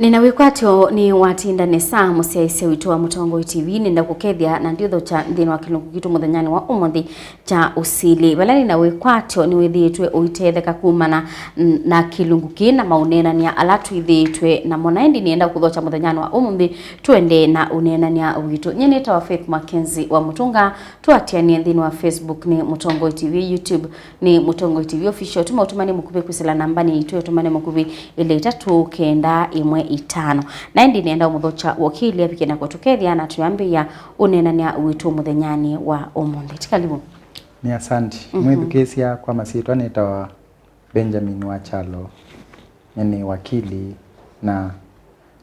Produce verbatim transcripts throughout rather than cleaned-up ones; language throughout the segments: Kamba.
Nĩna wĩkwatyo nĩ watinda nesa, mũsyaĩĩsya witũ wa Mũtongoi T V, nĩenda kũkethya na ndiũthokya nthĩnĩ wa kĩlungu kitũ mũthenyanĩ wa ũmũnthĩ kya ũsili. Vala nĩna wĩkwatyo nĩwĩthĩĩtwe ũitetheka kumana n-, na kĩlungu kĩĩ na maũneenany'a ala twĩthĩĩtwe namo. Na ĩndĩ nĩenda kũthokya mũthenyanĩ wa ũmũnthĩ tũendee na ũneenany'a witũ. Nyie nĩtawa Faith Mackenzie wa Mũtũnga, tũatĩanĩe nthĩnĩ wa Facebook nĩ Mũtongoi T V, YouTube nĩ Mũtongoi T V Official. Tũma ũtũmani mũkuvĩ kwĩsĩla nambanĩ yitũ ya ũtũmani mũkuvĩ ĩlĩ itatũ kenda ĩmwe itano. Na ĩndĩ nĩenda ũmũthokya wakili avike na kũtũkethya na twĩambĩĩa ũneenany'a witũ mũthenyanĩ wa ũmũnthĩ. Ti karibu. Nĩ asante. Mhm. Mwĩthukĩĩsya, kwa masyĩtwa nĩtawa Benjamin Wachalo. Nĩ nĩ wakili na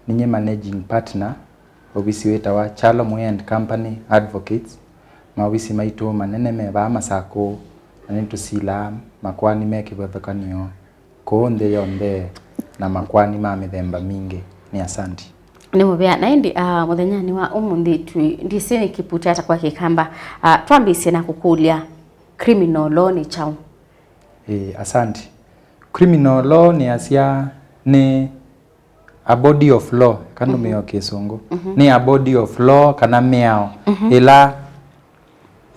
Ninye managing partner, ovisi wĩtawa Kyalo Mwĩai and Company Advocates. Maovisi maitũ manene me vaa Masakũ, na nĩtũsilaa makoani me kĩvathũkany'o kũũ nthĩ yonthe na makoani ma mĩthemba mingĩ. Nĩ asante. Nĩ mũvea. Na ĩndĩ, ah, mũthenyanĩ wa ũmũnthĩ twĩ, ndĩsĩ nĩ kĩputa ata kwa Kĩkamba. Ah, twambĩĩsye na kũkũlya, criminal law nĩ kyaũ? Ĩĩ, asante. Criminal law nĩasya nĩ a body of law, kana, mhm, ũmĩo Kĩsũngũ. Mhm. Nĩ a body of law kana mĩao, mhm, ĩla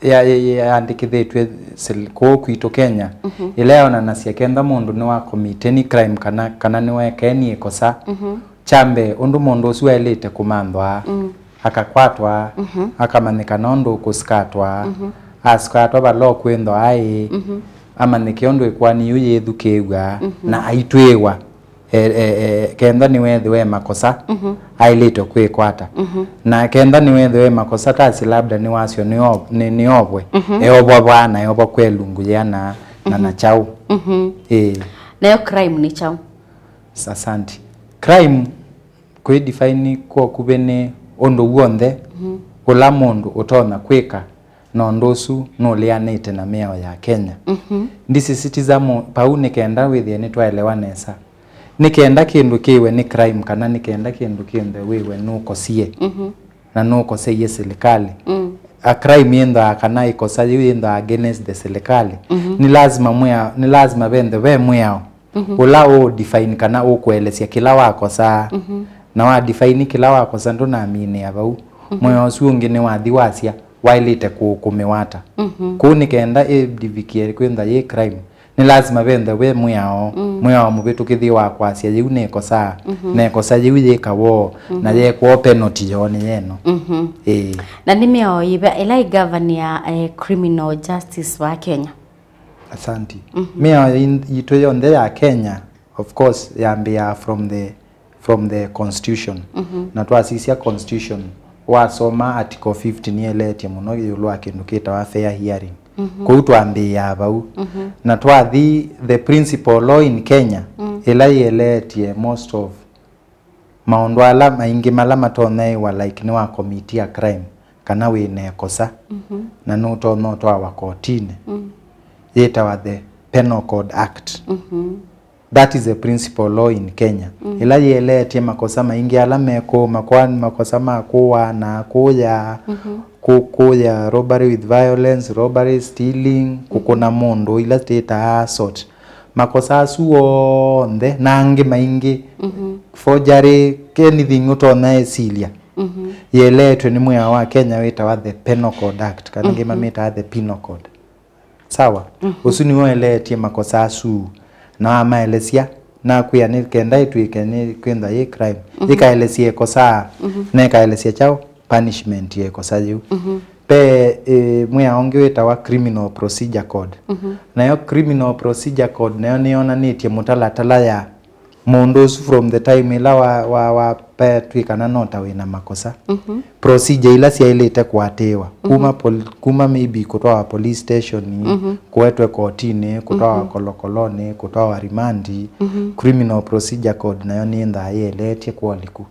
ya-, ya-, yaandĩkĩthĩtw'e sil-, kũũ kwitũ Kenya, mhm, ĩla yonanasya kenda mũndũ nĩwakomiti any crime kana, kana nĩweka any ĩkosa, mhm, kya mbee, ũndũ mũndũ ũsu waĩlĩte kũmanthwa, mm, akakwatwa, mhm, akamanyĩka na ũndũ ũkũsikatwa, mhm, asikatwa vala ũkwĩnthwa aĩ, mhm, amanyĩke ũndũ ĩkoani yĩu yĩthukĩĩw'a, mhm, na aitw'ĩĩwa. E, e, e, kenda nĩwethĩwa e makosa, mhm, aĩlĩte kwĩkwata. Mhm. Na kenda nĩwethĩwa e makosa, tasi labda nĩwasyo nĩo-, nĩ-, nĩovwe. Mhm. Eovwa vaa na eovwa kwa ĩlungu yĩana na, na, mhm, na kyaũ. Mhm. Ĩĩ. Nayo crime nĩ kyaũ? Asante. Crime kwĩ define kwa ũkuvĩ nĩ ũndũ w'onthe, mhm, ũla mũndũ ũtonya kwĩka na ũndũ ũsu nũleanĩte na mĩao ya Kenya. Mhm. Ndisisitiza mu-, vau nĩ kenda wĩthĩe nĩtwaelewa nesa. Nĩ kenda kĩndũ kĩĩwe nĩ crime kana nĩ kenda kĩndũ kĩũnthe wĩwe nũkosie, mhm, na nũkoseie silikalĩ. Mm. A crime yĩnthaa kana ĩkosa yĩu yĩnthaa against the silikalĩ. Mhm. Nĩ lazima mwĩa-, nĩ lazima venthe ve mwĩao, mhm, ũla ũ define kana ũkũelesya kĩla wakosaa. Mhm. Na wa define kĩla wakosa ndũnaminĩa vau. Mhm. Mwĩao ũsu ũngĩ nĩwathi wasya waĩlĩte kũ-, kũmĩwata. Mhm. Kũu nĩ kenda ĩndivikie kwĩntha yĩ crime, nĩ lazima venthe ve mwĩao, mm, mwĩao mũvĩtũkĩthye wa kwasya yĩu nĩ ĩkosa, mhm, na ĩkosa yĩu yĩkaw'o, na, mhm, yekwa penalty yoo nĩ yeno. Mhm. Ĩĩ. Na nĩ mĩao yĩva ĩla ĩgavanĩa, eh, criminal justice wa Kenya? Asante. Mhm. Mĩao yi-, yitũ yonthe ya Kenya, of course, yambĩaa from the, from the constitution. Mhm. Na twasisya constitution, wasoma article fifty nĩeleetye mũno ĩũlũ wa kĩndũ kĩtawa fair hearing. Mhm. Kũu twambĩĩaa vau. Mhm. Na twathi the principal law in Kenya, mm, ĩla yĩeleetye most of maũndũ ala maingĩ mala matonyaĩwa, like, nĩwakomitia crime kana wĩ na ĩkosa, mhm, na nũtonya ũtwawa kotinĩ, mm, yĩtawa the Penal Code Act. Mhm. That is the principal law in Kenya. Mm. Ĩla yĩeleetye makosa maingĩ ala mekũũ, makwa-, makosa ma kũaa na kũya, mhm, kũ-, kũya, robbery with violence, robbery, stealing, mhm, kũkũna mũndũ, ila twĩtaa assault. Makosa asu onthe na angĩ maingĩ, mhm, forgery, anything ũtonya ĩsilya, mhm, yĩeleetwe nĩ mwĩao wa Kenya wĩtawa the Penal Code Act, kana angĩ, mhm, mamĩtaa the Penal Code. Sawa? Mhm. Ũsu nĩwe ũeleetye makosa asu, na wamaelesya, nakwĩa nĩ kenda ĩtw'ĩke nĩ kwĩntha yĩ crime, mhm, yĩkaelesya ĩkosa, mhm, na ĩkaelesya kyaũ? Punishment ya ĩkosa yĩu. Mhm. Ve, eh, mwĩao ũngĩ wĩtawa Criminal Procedure Code. Mhm. Nayo Criminal Procedure Code nayo nĩyonanĩtye mũtalatala ya mũndũ ũsu from the time ĩla wa, wa, wa, vatw'ĩkana no ta wĩ na makosa. Mhm. Procedure ila syaĩlĩte kũatĩĩwa. Mhm. Kuma pol-, kuma maybe kũtwawa police station, mhm, kũetwe kotinĩ, kũtwawa, mhm, kolokolonĩ, kũtwawa rimandi. Mhm. Criminal Procedure Code nayo nĩnthaa yĩeleetye kwa ũliku.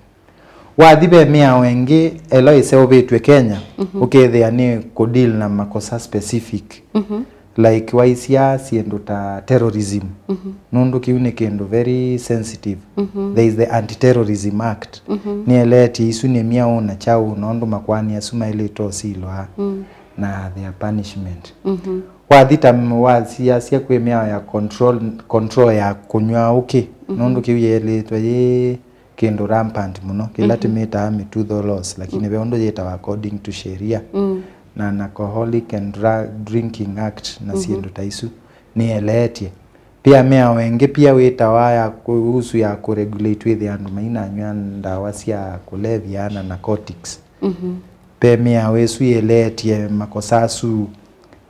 Wathi ve mĩao ĩngĩ ĩla ĩseũvĩtw'e Kenya, mhm, ũkethĩa nĩ kũdeal na makosa specific. Mhm. Like, waisya syĩndũ ta terrorism, mhm, nũndũ kĩu nĩ kĩndũ very sensitive. Mhm. There is the Anti-Terrorism Act. Mhm. Nĩeleetye isu nĩ myaũ na kyaũ, na ũndũ makoani asu maĩlĩte ũsilwa, mm, na their punishment. Mhm. Wathi ta m-, wasiasya kwĩ mĩao ya control, control ya kũnyw'a ũkĩ, mhm, nũndũ kĩu yĩelĩtwe yĩ kĩndũ rampant mũno, kĩla tũmĩtaa mĩtutho laws, lakini ve ũndũ yĩtawa according to sheria, na an Alcoholic and Drug Drinking Act na syĩndũ ta isu nĩeleetye. Pia mĩao ĩngĩ pia wĩtawa ya kũhusu ya kũregulate wĩthĩa andũ mainanyw'a ndawa sya kũlevya na narcotics. Ve mĩao ĩsu yĩeleetye makosa asu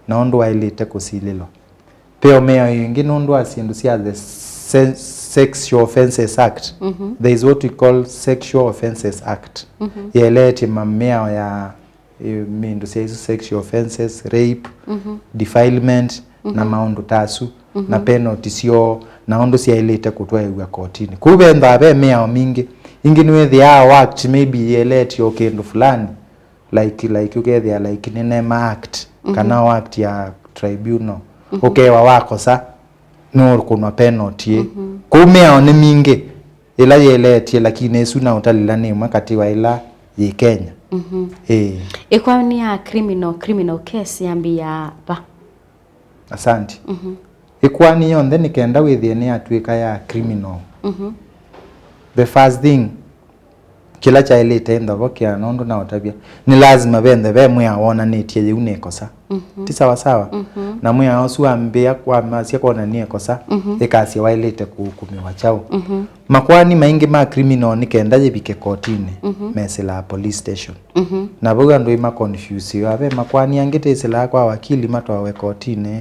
na ũndũ waĩlĩte kũsilĩlwa. Ve o mĩao ĩngĩ nũndũ wa syĩndũ sya the Se- Sexual Offences Act. There is what we call Sexual Offences Act. Yĩeleetye ma- mĩao ya ĩ, mĩndũ sya isu, sexual offences, rape, defilement, na maũndũ ta asu, na penalty syoo, na ũndũ syaĩlĩte kũtwaĩw'a kotinĩ. Kũu vethĩawa ve mĩao mingĩ. Ĩngĩ nĩwĩthĩaa o act maybe yĩeleetye o kĩndũ fulani, like, like ũkethĩa like nĩ NEMA Act, kana o act ya tribunal. Ũkewa wakosa, nũkũnwa penalty. Kũu mĩao nĩ mingĩ ĩla yĩeleetye, lakini ĩsu naũtalĩla nĩ ĩmwe katĩ wa ĩla yĩ Kenya. Ĩĩ. Ĩkoani ya criminal, criminal case yambĩĩa va? Asante. Ĩkoani yonthe nĩ kenda wĩthĩe nĩyatw'ĩka ya criminal, the first thing, kĩla kyaĩlĩte ĩndavo kĩa nũndũ naũtavya, nĩ lazima venthe ve mwĩao wonanĩtye yĩu nĩ ĩkosa. Ti sawa sawa? Na mwĩao ũsu wambĩa kwamasya kwonany'a ĩkosa, ĩkasya waĩlĩte kũũkumĩwa kyaũ. Makoani maingĩ ma criminal nĩ kenda yĩvike kotinĩ, mesĩlaa police station. Na vau andũ ĩma confuse ve makoani angĩ tĩsĩlaa kwa wakili matwawe kotinĩ,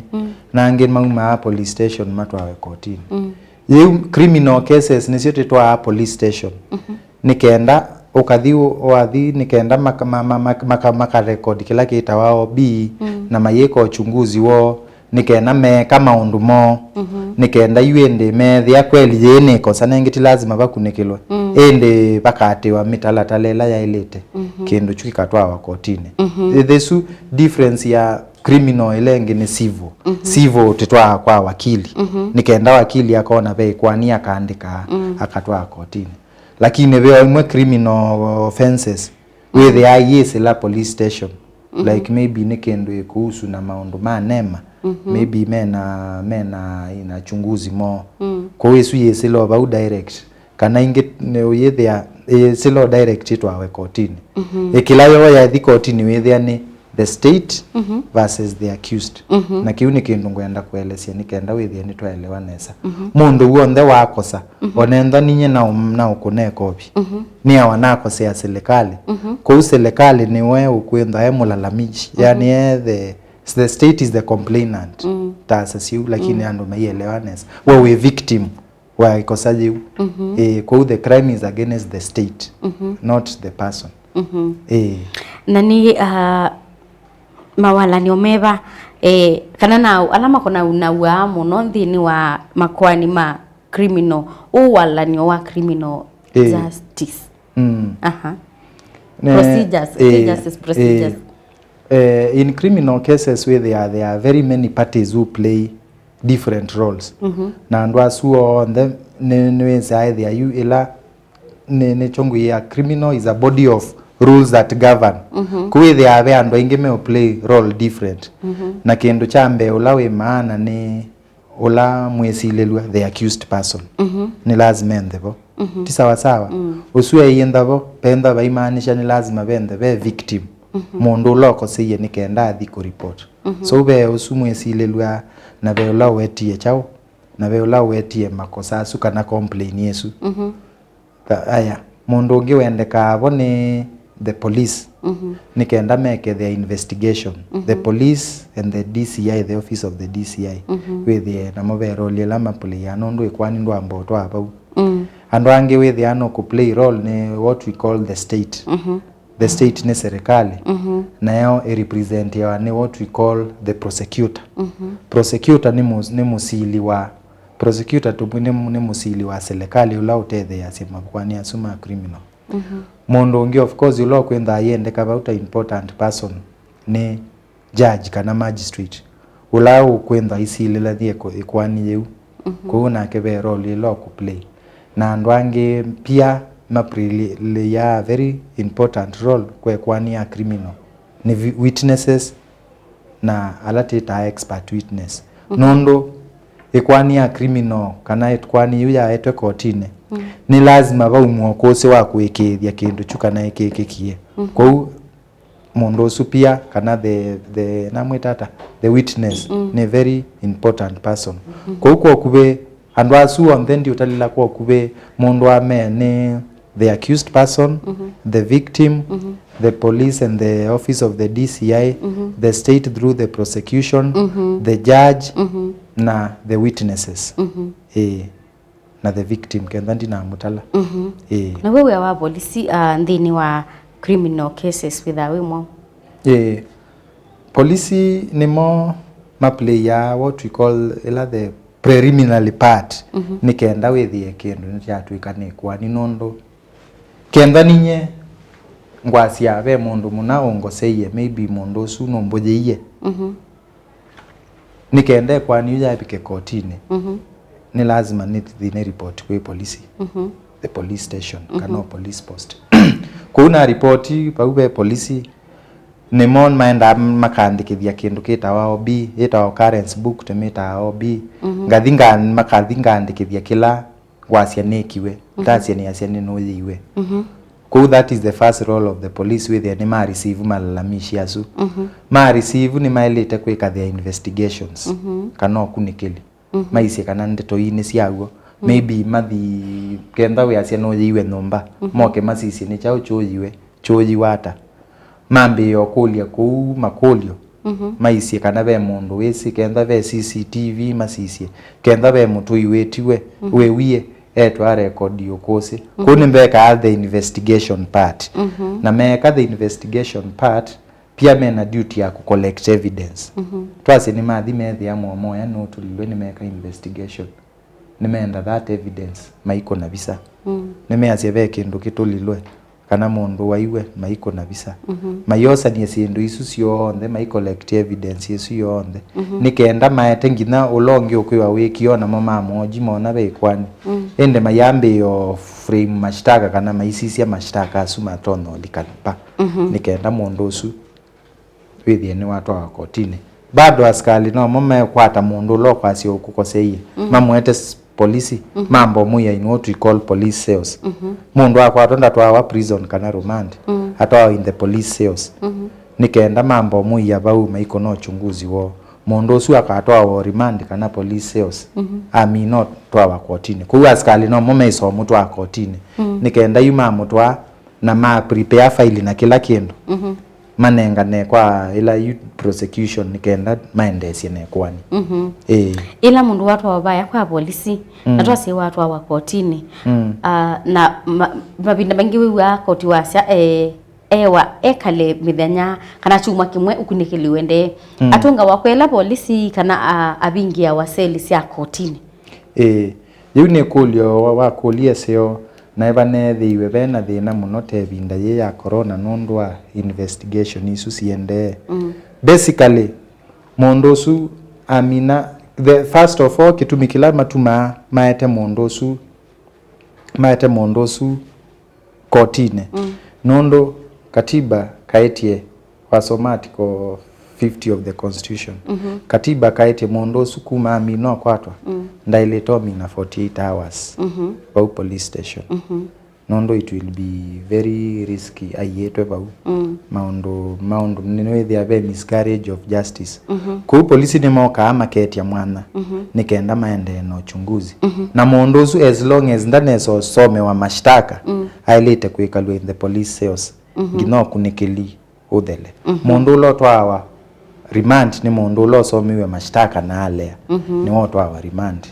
na angĩ maumaa police station matwawe kotinĩ. Yĩu criminal cases nĩsyo tĩtwaa police station. Nĩ kenda ũkathi, wathi, nĩ kenda maka- ma- ma- ma- maka- makarekodi kĩla kĩtawa O B, na mayĩka uchunguzi woo, nĩ kenda meeka maũndũ moo, nĩ kenda yu ĩndĩ meethĩa kweli yĩĩ nĩ ĩkosa, nengĩ ti lazima vakunĩkĩlwe, ĩndĩ vakaatĩwa mĩtalatala ĩla yaĩlĩte, kĩndũ kyu kĩkatwawa kotinĩ. Ĩthĩsu difference ya criminal ĩla ĩngĩ nĩ civil. Civil tĩtwaa kwa wakili, nĩ kenda wakili akona ve ĩkoani akaandĩka, akatwaa kotinĩ. Lakini ve o imwe criminal offenses wĩthĩaa iyĩsĩla police station, like maybe nĩ kĩndũ ĩkũhusu na maũndũ ma NEMA, maybe mena mena ina chunguzi moo. Kwoou ĩsu yĩsĩla o vau direct, kana ingĩ nĩ ũyĩthĩa ĩsĩla o direct ĩtwawe kotinĩ. Ĩkĩla yoo yathi kotinĩ wĩthĩa nĩ the state versus the accused. Na kĩu nĩ kĩndũ ngwenda kũelesya nĩ kenda wĩthĩe nĩtwaelewa nesa. Mũndũ w'onthe wakosa, onethwa ninye na, na ũkũna ĩkovi, nĩawa nakosea silikalĩ. Kũu silikalĩ nĩwe ũkwĩthwa e mũlalamishi, yani e the, the state is the complainant, ta asasya ũu, lakini andũ maielewa nesa. We wĩ victim wa ĩkosa yĩu. Eh, kwoou the crime is against the state, not the person. Eh. Na nĩ, ah, mawalanio meva, eh, kana na ala makonanaw'a mũno nthĩnĩ wa makoani ma criminal, ũwalanio wa criminal justice? Aha. Ne- Procedures, eh, justice procedures. Eh, in criminal cases wĩthĩa there are very many parties who play different roles. Na andũ asu onthe nĩ, nĩwĩsaa ĩthĩa yu ĩla nĩ, nĩkyo ngwĩĩa, criminal is a body of rules that govern. Kũu wĩthĩaa ve andũ aingĩ me play role different. Na kĩndũ kya mbee ũla wĩ maana nĩ ũla mwĩsilĩlw'a, the accused person. Nĩ lazima enthe vo. Ti sawa sawa? Ũsu eĩntha vo, ventha vaimaanisha nĩ lazima venthe ve victim. Mũndũ ũla ũkoseie nĩ kenda athi kũreport. So ve ũsu mwĩsilĩlw'a, na ve ũla ũwetie kyaũ, na ve ũla ũwetie makosa asu kana complain ĩsu. Aya, mũndũ ũngĩ wendekaa vo nĩ the police. Nĩ kenda meke their investigation. The police and the D C I, the office of the D C I. Wĩthĩe namo ve role ĩla ma play, nũndũ ĩkwani ndwamba ũtwaa vau. Andũ angĩ wĩthĩaa no kũ play role nĩ what we call the state. The state nĩ serikali, nayo ĩrepresentiawa nĩ what we call the prosecutor. Prosecutor nĩ mũ- nĩ mũsili wa, prosecutor tũmwe nĩ, nĩ mũsili wa serikali ũla ũtetheeasya makoani asu ma criminal. Mũndũ ũngĩ, of course, ũla ũkwĩnthaa yendeka vau ta important person nĩ judge kana magistrate, ũla ũkwĩntha aisilĩlany'a ĩko- ĩkoani yĩu. Kwoou nake ve role ĩla ũkũ play. Na andũ angĩ pia ma play a very important role kwa ĩkoani ya criminal nĩ vi- witnesses na ala twĩtaa expert witness. Nũndũ ĩkoani ya criminal kana ĩkoani yĩu yaetwe kotinĩ, Nĩ lazima vaumw'e ũkũsĩ wa kũĩkĩĩthya kĩndũ kyu kana ĩkĩkĩkie. Kwoou mũndũ ũsu pia kana the, the namwĩta ata, the witness nĩ very important person. Kwoou kwa ũkuvĩ andũ asu onthe ndiũtalĩla kwa ũkuvĩ mũndũ wa mbee nĩ the accused person, the victim, the police and the office of the D C I, the state through the prosecution, the judge, na the witnesses. Ĩĩ, na the victim, kenda ndinamũtala. Ĩĩ. Na we wĩa wa polisi, ah, nthĩnĩ wa criminal cases wĩthaa wĩ mwaũ? Ĩĩ. Polisi nĩmo maplayaa what we call ĩla the preliminary part, nĩ kenda wĩthĩe kĩndũ nĩkyatw'ĩka nĩ kwani, nũndũ kenda ninye ngwasya ve mũndũ mũna ũngoseie, maybe mũndũ ũsu nũmbũyĩie, nĩ kenda ĩkwani yu yavike kotinĩ, nĩ lazima nĩthi nĩ report kwĩ polisi, the police station, kana o police post. Kũu na report vau ve polisi, nĩmo maendaa makaandĩkĩthya kĩndũ kĩtawa O B, yĩtawa occurrence book, tũmĩtaa O B. Ngathi nga-, makathi ngaandĩkĩthya kĩla ngwasya nĩkiwe, ndasya nĩasya nĩnũyĩiwe. Kũu that is the first role of the police, wĩthĩa nĩ ma receive malalamishi asu. Ma receive nĩmaĩlĩte kwĩka their investigations, kana ũkunĩkĩli. Maisye kana ndeto ii nĩ sya w'o. Maybe mathi kenda wĩasya nũyĩiwe nyũmba, moke masisye nĩ kyaũ kyũyiwe, kyũyiwa ata. Mambĩĩe ũkũlya kũu makũlyo, maisye kana ve mũndũ wĩsĩ, kenda ve C C T V masisye, kenda ve mũtũi wĩtiwe, wĩwie, etwa rekodi ũkũsĩ. Kũu nĩmekaa the investigation part. Na meeka the investigation part, pia mena duty ya kũ collect evidence. Twasye nĩmathi methĩa mũomo ũya nũtũlilwe, nĩmeka investigation. Nĩmeenda that evidence, maikũna visa. Nĩmeasya ve kĩndũ kĩtũlilwe, kana mũndũ waiwe, maikũna visa. Maiosanie syĩndũ isu syonthe, mai collect evidence ĩsu yonthe. Nĩ kenda maete nginya ũla ũngĩ ũkwĩwa wĩkio, namo mamũoji mona ve ĩkwani. Ĩndĩ mayambĩĩa o frame mashtaka, kana maisisya mashtaka asu matonya ũlikana pa. Nĩ kenda mũndũ ũsu wĩthĩe nĩwatwawa kotinĩ. Bado asikalĩ nomo mekwata mũndũ ũla ũkwasya ũkũkoseie, mamũete s-, polisi, mamba ũmwĩa in what we call police cells. Mũndũ akwatwa ndatwawa prison kana remand, atwawa in the police cells. Nĩ kenda mamba ũmwĩa vau maikũna uchunguzi woo. Mũndũ ũsu akatwawa o remand kana police cells, amina ũtwawa kotinĩ. Kwoou asikalĩ nomo meĩsa ũmũtwaa kotinĩ. Nĩ kenda yu mamũtwaa na ma prepare file na kĩla kĩndũ, manengane kwa ĩla yu prosecution nĩ kenda maendeesye na ĩkoani. Ĩĩ. Ĩla mũndũ watwawa vaya kwa polisi, na twasye watwawa kotinĩ, ah, na ma-, mavinda maingĩ wĩw'aa koti wasya, eh, ewa ekale mĩthenya kana kyumwa kĩmwe ũkunĩkĩli ũendee. Atũngawa kwa ĩla polisi kana, ah, avingĩawa seli sya kotinĩ? Ĩĩ. Yĩu nĩ ĩkũlyo wa-, wakũlya ĩseo, naĩ vaneethĩiwe ve na thĩna mũno ta ĩvinda yĩĩ ya corona nũndũ wa investigation isu siendee. Basically, mũndũ ũsu amina, the first of all, kĩtumi kĩla matumaa maete mũndũ ũsu, maete mũndũ ũsu kotinĩ. Nũndũ katiba kaĩtye, wasoma article fifty of the constitution, katiba kaĩtye mũndũ ũsu kuma amina ũkwatwa, ndaĩlĩte ũmina forty-eight hours vau police station. Nũndũ it will be very risky aiĩtwe vau. Maũndũ, maũndũ nĩwĩthĩa ve miscarriage of justice. Kũu polisi nĩmokaa maketya mwanya nĩ kenda maendee na uchunguzi. Na mũndũ ũsu, as long as ndanesa ũsomewa mashtaka, aĩlĩte kwĩkalw'a in the police cells nginya ũkunĩkĩli ũthele. Mũndũ ũla ũtwawa remand nĩ mũndũ ũla ũsomiwe mashtaka na alea, nĩwe ũtwawa remand.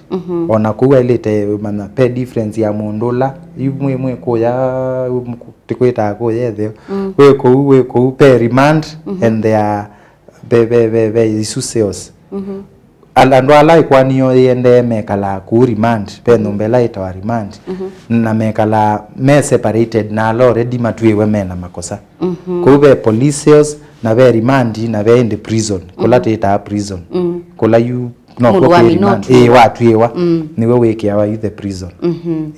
Ona kũu aĩlĩte manya pe difference ya mũndũ ũla, yu mwĩ, mwĩ kũya, yu mku-, tĩkwĩtaa kũya etheo. Wĩ kũu, wĩ kũu, pe remand, and there are, ve, ve, ve, ve isu cells. Al-, andũ ala ĩkoani yoo yĩendee mekalaa kũu remand, ve nyũmba ĩla ĩtawa remand, na mekalaa me separated na ala already matwĩwe mena makosa. Kũu ve police cells, na ve remand, na ve ĩndĩ prison, kũla twĩtaa prison. Kũla yu no mũndũ kũ wa kĩ remand. Ĩĩ, watwĩwa, nĩwe wĩkĩawa yu the prison.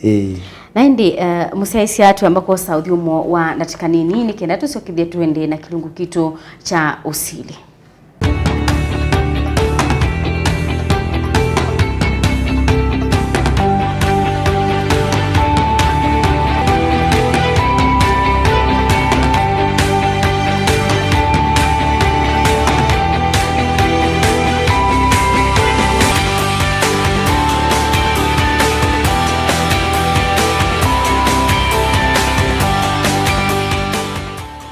Ĩĩ. Na ĩndĩ, eh, mũsyaĩĩsya twĩamba kwosa ũthyũmũo wa ndatĩka nini, nĩ kenda tũsyokethye tũendee na kĩlungu kitũ kya ũsili.